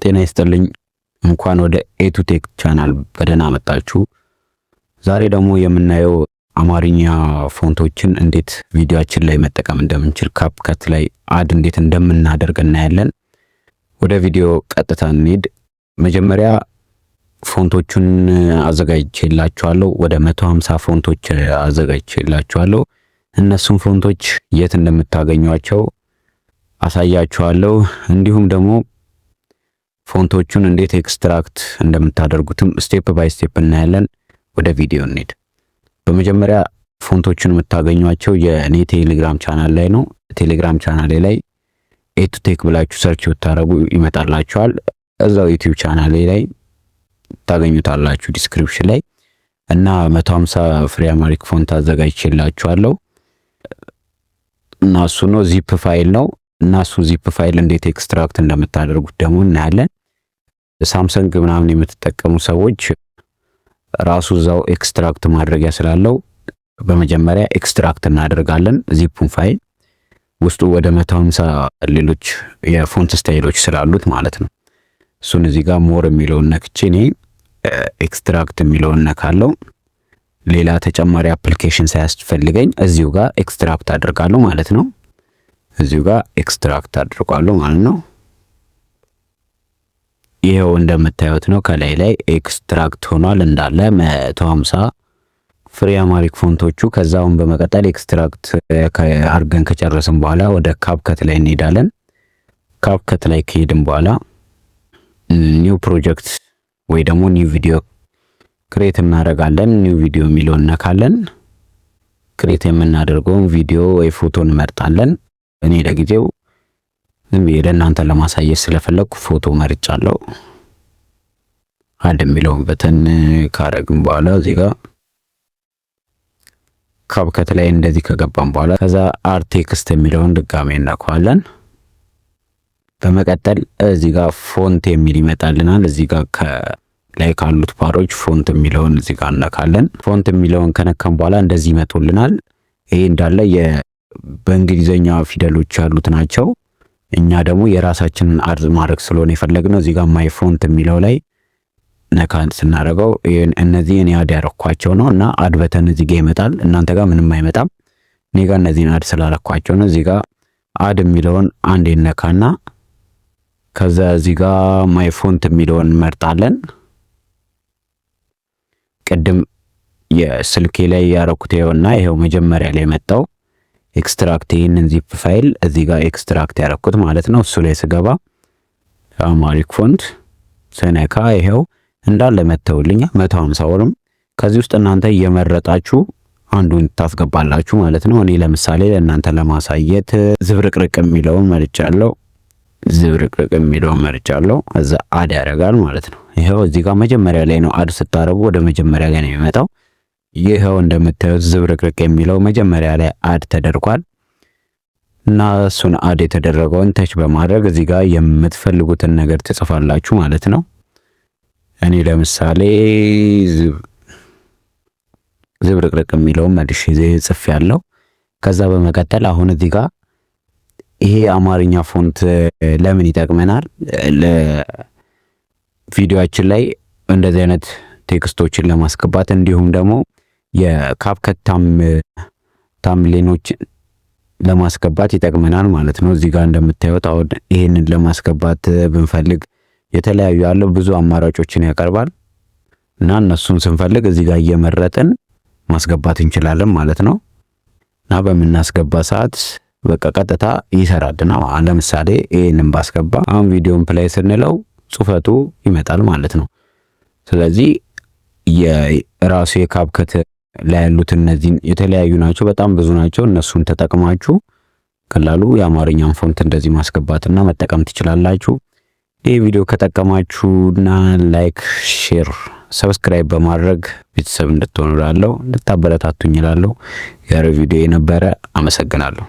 ጤና ይስጥልኝ። እንኳን ወደ ኤቱቴክ ቻናል በደህና መጣችሁ። ዛሬ ደግሞ የምናየው አማርኛ font ኦችን እንዴት ቪዲዮአችን ላይ መጠቀም እንደምንችል፣ CapCut ላይ add እንዴት እንደምናደርግ እናያለን። ወደ ቪዲዮ ቀጥታ እንሂድ። መጀመሪያ font ኦቹን አዘጋጅቼላችኋለሁ። ወደ 150 font ኦች አዘጋጅቼላችኋለሁ። እነሱን font ኦች የት እንደምታገኟቸው አሳያችኋለሁ። እንዲሁም ደግሞ font ኦቹን እንዴት extract እንደምታደርጉትም step by step እናያለን። ወደ ቪዲዮ እንሂድ። በመጀመሪያ font ኦቹን የምታገኟቸው የእኔ ቴሌግራም ቻናል ላይ ነው። ቴሌግራም ቻናሌ ላይ ኤቱቴክ ብላችሁ search ብታደርጉ ይመጣላችኋል። እዛው ዩቲዩብ ቻናሌ ላይ ታገኙታላችሁ description ላይ። እና 150 free Amharic font አዘጋጅቼላችኋለሁ እና እሱ ነው፣ zip file ነው። እና እሱ zip file እንዴት extract እንደምታደርጉት ደግሞ እናያለን። ሳምሰንግ ምናምን የምትጠቀሙ ሰዎች ራሱ እዛው extract ማድረጊያ ስላለው በመጀመሪያ extract እናደርጋለን zip ኡን ፋይል፣ ውስጡ ወደ 150 ሌሎች የ font style ኦች ስላሉት ማለት ነው። እሱን እዚህ ጋር more የሚለውን ነክቼ እኔ extract የሚለውን ነካለው። ሌላ ተጨማሪ application ሳያስፈልገኝ እዚሁ ጋር extract አድርጋለሁ ማለት ነው። እዚሁ ጋር extract አድርጓለሁ ማለት ነው። ይኸው እንደምታዩት ነው። ከላይ ላይ extract ሆኗል እንዳለ 150 free Amharic font ኦቹ። ከዛውን በመቀጠል extract አድርገን ከጨረስን በኋላ ወደ CapCut ላይ እንሄዳለን። CapCut ላይ ከሄድን በኋላ new project ወይ ደግሞ new video create እናደርጋለን። New video የሚለውን እነካለን። Create የምናደርገውን ቪዲዮ ወይ ፎቶ እንመርጣለን። እኔ ለጊዜው ዝም ብዬ ለእናንተ ለማሳየት ስለፈለግኩ ፎቶ መርጫለሁ። Add የሚለውን button ካረግን በኋላ እዚህ ጋር CapCut ላይ እንደዚህ ከገባን በኋላ ከዛ add text የሚለውን ድጋሜ እነካዋለን። በመቀጠል እዚህ ጋር font የሚል ይመጣልናል። እዚህ ጋር ከላይ ካሉት ባሮች font የሚለውን እዚህ ጋር እነካለን። Font የሚለውን ከነካን በኋላ እንደዚህ ይመጡልናል። ይሄ እንዳለ በእንግሊዘኛ ፊደሎች ያሉት ናቸው። እኛ ደግሞ የራሳችንን add ማድረግ ስለሆነ የፈለግነው እዚህ ጋር my font የሚለው ላይ ነካ ስናደርገው እነዚህ እኔ add ያረኳቸው ነው እና add button እዚህ ጋር ይመጣል። እናንተ ጋር ምንም አይመጣም። እኔ ጋር እነዚህን add ስላረኳቸው ነው። እዚህ ጋር add የሚለውን አንዴ ነካና ከዛ እዚህ ጋር my font የሚለውን እንመርጣለን። ቅድም የስልኬ ላይ ያረኩት ይኸውና፣ ይኸው መጀመሪያ ላይ መጣው extract፣ ይህንን zip file እዚህ ጋር extract ያረኩት ማለት ነው። እሱ ላይ ስገባ Amharic font ስነካ ይኸው እንዳለ መተውልኛ 150ውንም። ከዚህ ውስጥ እናንተ እየመረጣችሁ አንዱን ታስገባላችሁ ማለት ነው። እኔ ለምሳሌ ለእናንተ ለማሳየት ዝብርቅርቅ የሚለውን መርጫለሁ። ዝብርቅርቅ የሚለውን መርጫለሁ። እዛ add ያደርጋል ማለት ነው። ይኸው እዚህ ጋር መጀመሪያ ላይ ነው፣ add ስታደርጉ ወደ መጀመሪያ ላይ ነው የሚመጣው። ይኸው እንደምታዩት ዝብርቅርቅ የሚለው መጀመሪያ ላይ add ተደርጓል እና እሱን add የተደረገውን touch በማድረግ እዚህ ጋር የምትፈልጉትን ነገር ትጽፋላችሁ ማለት ነው። እኔ ለምሳሌ ዝብርቅርቅ የሚለውን መልሼ ጽፍ ያለው። ከዛ በመቀጠል አሁን እዚህ ጋር ይሄ አማርኛ font ለምን ይጠቅመናል? ለቪዲዮአችን ላይ እንደዚህ አይነት text ኦችን ለማስገባት እንዲሁም ደግሞ የ CapCut thumbnail ኦችን ለማስገባት ይጠቅመናል ማለት ነው። እዚህ ጋር እንደምታዩት አሁን ይሄንን ለማስገባት ብንፈልግ የተለያዩ ያለው ብዙ አማራጮችን ያቀርባል እና እነሱን ስንፈልግ እዚህ ጋር እየመረጥን ማስገባት እንችላለን ማለት ነው። እና በምናስገባ ሰዓት በቃ ቀጥታ ይሰራልና ለምሳሌ ይሄንን ባስገባ አሁን ቪዲዮን play ስንለው ጽሁፈቱ ይመጣል ማለት ነው። ስለዚህ የራሱ የ CapCut ላይ ያሉት እነዚህን የተለያዩ ናቸው፣ በጣም ብዙ ናቸው። እነሱን ተጠቅማችሁ ቀላሉ የአማርኛን font እንደዚህ ማስገባትና መጠቀም ትችላላችሁ። ይህ ቪዲዮ ከጠቀማችሁና like፣ share፣ subscribe በማድረግ ቤተሰብ እንድትሆኑ እላለሁ፣ እንድታበረታቱኝ እላለሁ። የዛሬው ቪዲዮ የነበረ፣ አመሰግናለሁ።